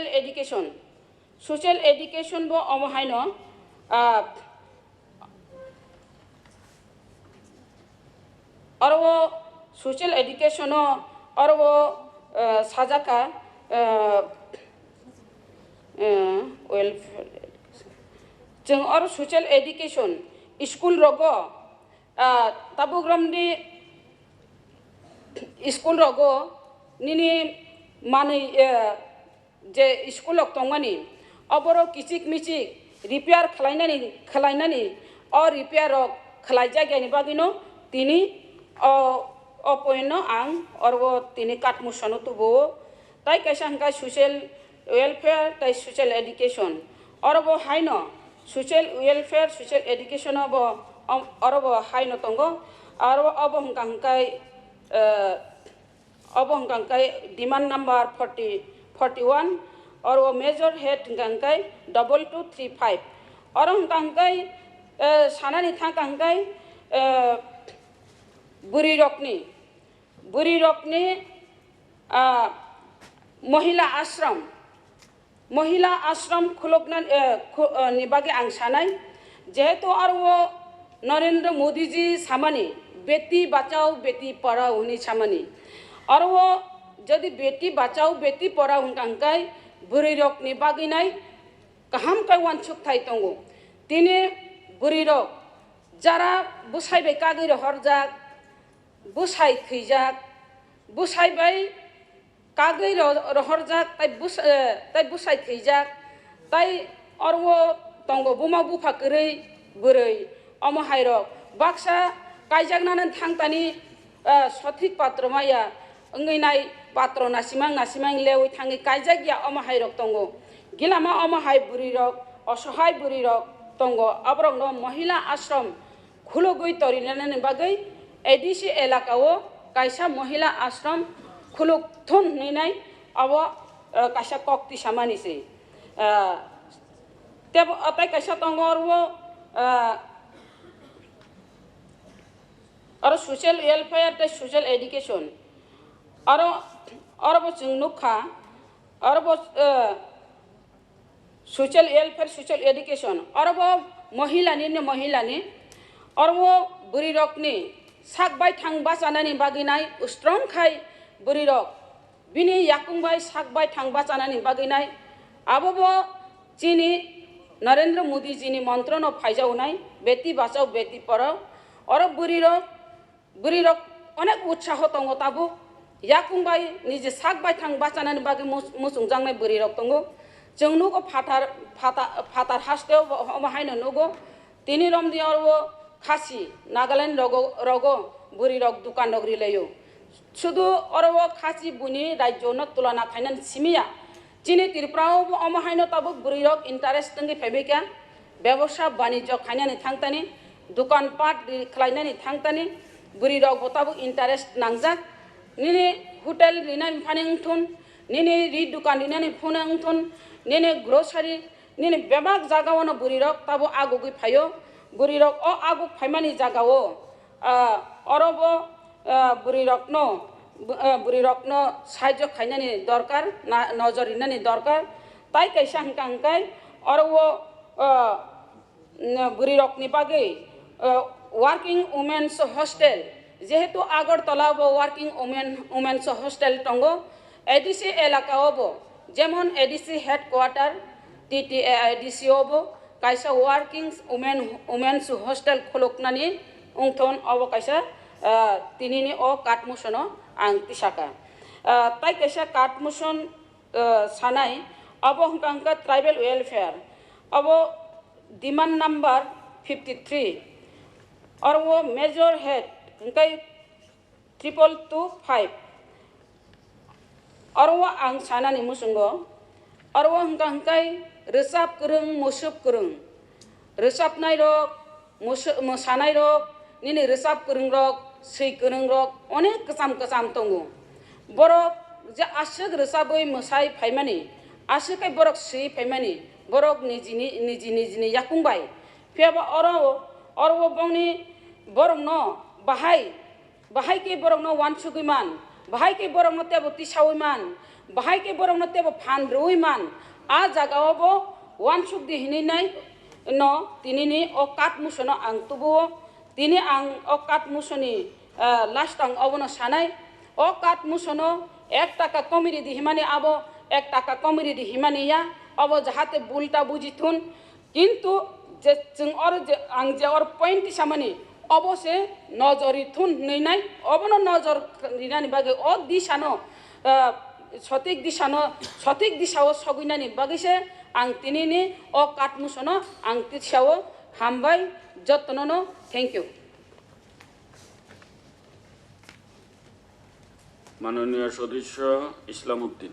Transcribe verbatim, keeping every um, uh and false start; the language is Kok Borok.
Education, social education bo omo haino, ah, oro o social education o oro o, ah, sajak kha, ah, ah, welfare education. Chwng oro social education school rogo, ah, tabuk romni school rogo nini manwi, ah, je school rok tongmani, oborok kichik michik repair khlainani, khlainani, o repair rok khlaijakya ni bagwino tini o, o point no ang oro tini katmusono tubuo. Tai kaisa hwnkha social welfare tai social education. Oro bo haino social welfare, social education o bo, om, oro bo haino tongo. Aro obo hwnkha hwnkhe, eh, Obo hwnkha hwnkhe demand number forty, forty one, oro major head hwnkha hwnkhe double two three five. Oro hwnkha hwnkhe, eh, sanani thangkha hwnkhe, eh, bwrwi rokni, bwrwi rokni, ah, mohila ashram, Mohila ashram khulukna, eh, khu-, eh, ni bagwi ang sanai, jehetu aro o Narendra Modi ji samani, "Beti bachao, beti padhao" hwnwi samani. Aro o jodi "Beti bachao, beti padhao" hwnkha hwnkhe bwrwi rokni bagwi nai kaham khe uansuk thai tongo. Tini bwrwi rok jara bwsai bai kagwi rohorjak, bwsai thwijak, bwsai bai kagwi ro-, rohorjak, tai bwsa-, eh, tai bwsai thwijak, tai oro tongo buma bupha kwrwi bwrwi, omo hai rok baksa kaijaknani thangtani, eh, sothik patro maya wngwi nai patro nasimang nasimang lewi thangwi kaijak ya, omo hai rok tongo. Gilama omo hai bwrwi rok, osohai bwrwi rok tongo, aborok no mohila ashram khulugwi torinani bagwi A D C elaka o kaisa mohila ashram khuluk thun hwnwi nai abo, eh, kaisa kok tisamani se. Eh, tebo, ah, tai kaisa tongo oro, eh, oro social welfare tei social education. Oro, oro bo chwng nukha, oro bo, eh, social welfare, social education, oro bo mohilani, ni mohilani, oro bo bwrwi rokni sak baithang bachanani bagwi nai strong khai bwrwi rok bini yakung bai sak baithang bachanani bagwi nai, abo bo chini Narendra Modi ji ni montro no phaijao nai, "Beti bachao, beti padhao", oro bwrwi rok Bwrwi rok onek utsaho tongo tabuk. Yakung bai niji sak baithang bachanani bagwi mus-, muchungjaknai bwrwi rok tongo. Chwng nugo phatar, phata-, phatar hasteo bo omo haino nugo. Tini romni oro Khasi, Nagaland rogo, rogo bwrwi rok dukan rok rilaio. Sudu oro o Khasi buini rajyo no tulana khainani simiya. Chini Tripura o bo omo haino tabuk bwrwi rok interest wngwi phaibaikha. Bebosa banijyo khainani thangtani, dukan pat ri-, khlainani thangtani, bwrwi rok bo tabuk interest nangjak. Nini hotel rinani phani wngthun, nini ri dukan rinani phone wngthun, nini grocery, nini bebak jaga o no bwrwi rok tabuk agugwi phaio. Bwrwi rok o aguk phaimani jaga o, ah, oro bo, ah, bwrwi rokno, bw-, ah, bwrwi rokno sahajyo khainani dorkar, na-, nojor rinani dorkar. Tai kaisa hwnkha hwnkhe oro o, ah, n-, bwrwi rokni bagwi, ah, working women's hostel, jehetu Agartala bo working women, women's hostel tongo, A D C elaka o bo, jemon A D C headquarter, T T A I D C o bo kaisa working women, women's hostel khuluknani wngthon, obo kaisa, ah, tinini o katmusono ang tisaka. Ah, tai kaisa katmuson, ah, sanai, obo hwnkha hwnkha tribal welfare, obo demand number fifty three, oro o major head hwnkhe triple two five. Oro o ang sanani muchungo, oro o hwnkha hwnkhe rwchap kwrwng, musup kwrwng, rwchapnai rok, musu-, mwsanai rok, nini rwchap kwrwng rok, swi kwrwng rok onek kwcham kwcham tongo. Borok je aswk rwchabwi mwsai phaimani, aswk khe borok swi phaimani, borok nijini, niji nijini yakung bai. Phiya ba oro, oro o bongni borokno bahai Bahai khe borokno uansugwi man, bahai khe borokno teibo tisaui man, Bahai khe borokno teibo phan rwui man, a jagao bo uansuk di hinwi nai no tinini o kat musono ang tubuo. Tini ang o kat musoni, ah, last ang obono sanai, o kat musono ek taka komi ridi himani abo ek taka komi ridi himani ya, obo jahate bulta buji thun. Kintu je chwng oro je ang je oro point samani obo se nojor ri thun hinwi nai, obono nojor rinani bagwi o disano, ah, sotik disano, sotik disao sogwinani bagwi se ang tinini o kat musono ang tisao hambai jottono no thank you. মাননীয় সদস্য ইসলাম উদ্দিন।